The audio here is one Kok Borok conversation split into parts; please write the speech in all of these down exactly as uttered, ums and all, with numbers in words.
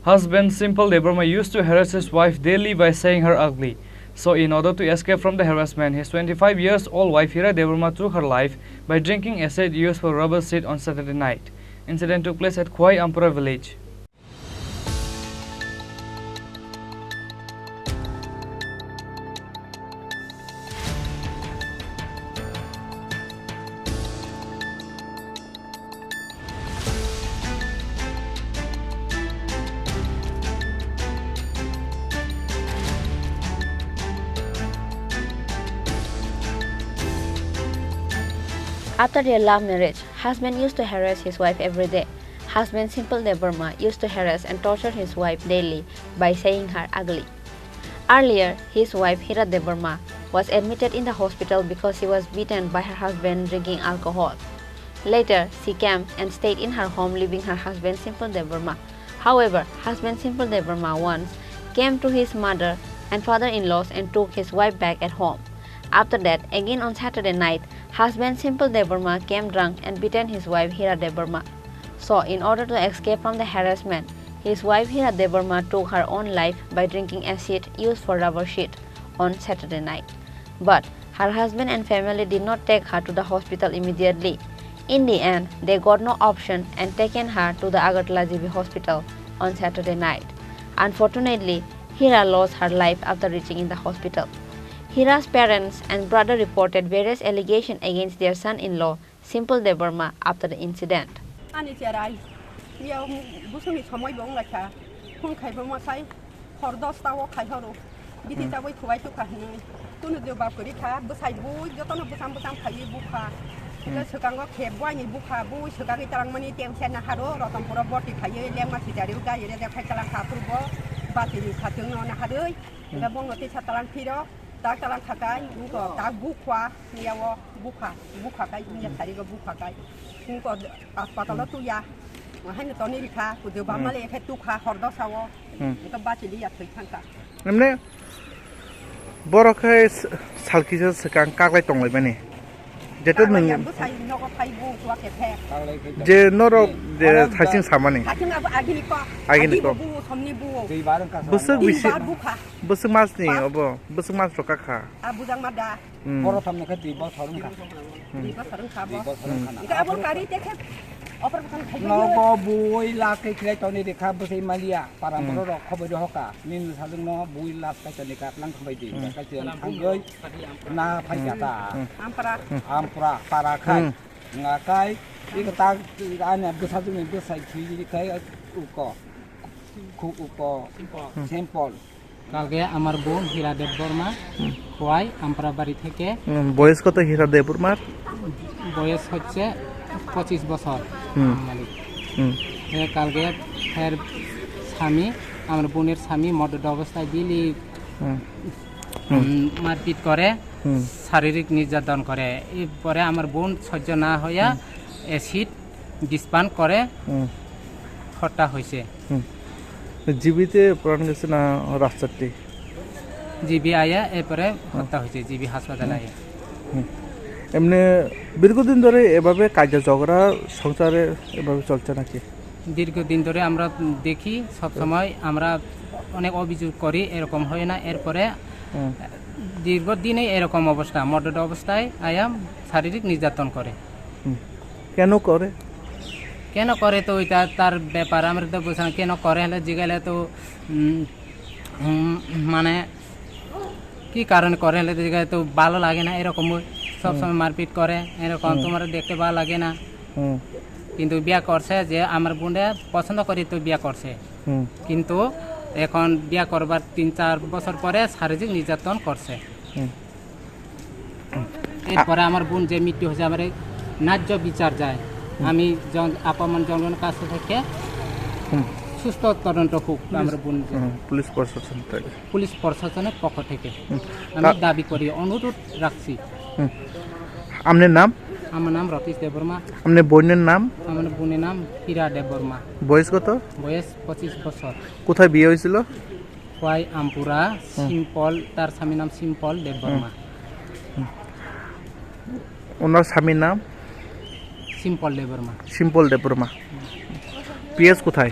Husband Simple Debbarma used to harass his wife daily by saying her ugly. So, in order to escape from the harassment, his twenty-five years old wife Hira Debbarma took her life by drinking acid used for rubber sheet on Saturday night. Incident took place at Khwai Ampura village. After their love marriage, husband used to harass his wife every day. Husband Simple Debbarma used to harass and torture his wife daily by saying her ugly. Earlier, his wife Hira Debbarma was admitted in the hospital because she was beaten by her husband drinking alcohol. Later, she came and stayed in her home, leaving her husband Simple Debbarma. However, husband Simple Debbarma once came to his mother and father-in-laws and took his wife back at home. After that, again on Saturday night, husband Simple Debbarma came drunk and beaten his wife Hira Debbarma. So, in order to escape from the harassment, his wife Hira Debbarma took her own life by drinking acid used for rubber sheet on Saturday night. But her husband and family did not take her to the hospital immediately. In the end, they got no option and taken her to the Agartala G B hospital on Saturday night. Unfortunately, Hira lost her life after reaching in the hospital. Hira's parents and brother reported various allegations against their son-in-law, Simple Debbarma, after the incident. Ani cherai, iya busungni somoi bo wnglaikha, phone khaibo masai, hor dosta o khai horo, bithi Hmm. chabwi thubai tukha hinwi, tunu jobab kwrwi kha, bwsai bui jotono bwcham bwcham khaiwi bukha, Hmm. swkango khe buaini bukha, bui swkagwi talangmani tengsa naharo, Rotonpuro borti khaiwi lengma sijari gari rejak khai talangkha, aphuru bo bachini kha chwngno naharwi, Hmm. eba bongno tisa talang phiro, tak talang khakai, wngko tak bukha, yawo bukha, bukha kai, wngya Hmm. sarigo bukha kai, wngko Haspatalo Hmm. tuya. Haino toni rikha, kudu Hmm. bamale khe tukha, hor dosa o. Hmm. Ito bachili ya thwi thangkha. Emne borok khe s-, salkisa swkang kaklai tonglaimani. Jeto Kaklai nwng ya bwsai nogo phai bu tuwa khe the. Je norok je Alam thaising ta- samani. Thaising abo agini kok. Agini Agini kok. Bu, somni bu. Twi barang ka Bwswk Twi bisi, bar bukha. Bwswk masni Ba- obo, bwswk mas rok kakha. A bujang ma da. Hmm. Borok thamni khe twi bosor wngkha. Hmm. Twi bosor wngkha Twi bo. Bosor Hmm. wngkha na. Ika abo kari te khe operation khai Nogo bui lak khe khilai toni rikha bwsai maliya. Param Hmm. borok rok khoboi rohoka. Nini sajwk no bui lak kai toni kha tlang khambai di. Hmm. Kai twi ang thangwi na phai Hmm. kha ta. Hmm. Ampara. Ampra para khai. Hmm. Nga kai iko tak ani bwsajwk ni bwsai thwi kai uko. Khu uko. Hmm. Simple. কালকে আমার বোন হীরা দেববর্মা হুম। খোয়াই আমপারাবাড়ি থেকে। হুম, বয়স কত হীরা দেববর্মার? বয়স হচ্ছে পঁচিশ বছর। হুম। মালিক। হুম। এ কালকে ফের স্বামী, আমার বোনের স্বামী মদ্যপ অবস্থায় ডেইলি, হুম। হুম। উম, মারপিট করে, হুম। শারীরিক নির্যাতন করে। এরপরে আমার বোন সহ্য না হইয়া হুম। অ্যাসিড ডিসপান করে হুম। হত্যা হয়েছে। হুম। জিবিতে প্রাণ গেছে না রাস্তাটি? জিবি আয়া এরপরে হুম। হত্যা হয়েছে, জিবি হাসপাতালে হুম। আয়া। হুম। এমনি দীর্ঘদিন ধরে এভাবে কাজে ঝগড়া সংসারে এভাবে চলছে নাকি? দীর্ঘদিন ধরে আমরা দেখি, সব সময় আমরা অনেক অভিযোগ করি, এরকম হয় না। এরপরে হুম। দীর্ঘদিনই এরকম অবস্থা, মদ্যপ অবস্থায় আয়া শারীরিক নির্যাতন করে। হুম। কেন করে? কেন করে তো ওইটা তার ব্যাপার, আমরা তো বুঝলাম কেন করে হলে জিগাইলে তো, উম, উম, মানে কি কারণে করে হলে তো জিগাইলে তো ভালো লাগে না, এরকম সব হুম। সময় মারপিট করে, এরকম হুম। তোমার দেখতে ভালো লাগে না। হুম। কিন্তু বিয়া করছে যে আমার বোনরে পছন্দ করে তো বিয়া করছে। হুম। কিন্তু এখন বিয়া করবার তিন চার বছর পরে শারীরিক নির্যাতন করছে। হুম। এরপরে আমার বোন যে মৃত্যু হয়েছে, আমার এই ন্যায্য বিচার যায়। হুম। আমি জন-, আপামর জনগণের কাছে থেকে হুম। সুস্থ তদন্ত হোক, আমার বোন যে হুম, পুলিশ প্রশাসন থেকে। পুলিশ প্রশাসনের পক্ষ থেকে হুম। আমি তা- দাবি করি, অনুরোধ রাখছি। হুম। আপনার নাম? আমার নাম রতীশ দেববর্মা। আপনার বোনের নাম? আমার বোনের নাম হীরা দেববর্মা। বয়স কত? বয়স পঁচিশ বছর। কোথায় বিয়ে হয়েছিল? খোয়াই আমপুরা, হুম। সিম্পল, তার স্বামীর নাম সিম্পল দেববর্মা। হুম। ওনার স্বামীর নাম? সিম্পল দেববর্মা। সিম্পল দেববর্মা। পিএস কোথায়?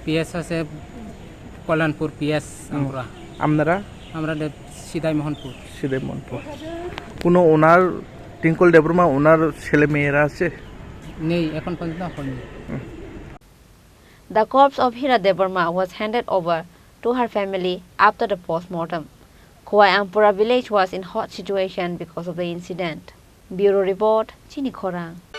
পিএস আছে কল্যাণপুর পিএস। হুম। আমরা। আপনারা? আমরা দে-, সিদাই মোহনপুর। সিদাই মোহনপুর। কোনো ওনার, টিঙ্কল দেববর্মা, ওনার ছেলে মেয়েরা আছে? নেই, এখন পর্যন্ত হয়নি। হুম। The corpse of Hira Debbarma was handed over to her family after the postmortem. Khowai Ampura village was in hot situation because of the incident. Bureau report, Chini Khorang.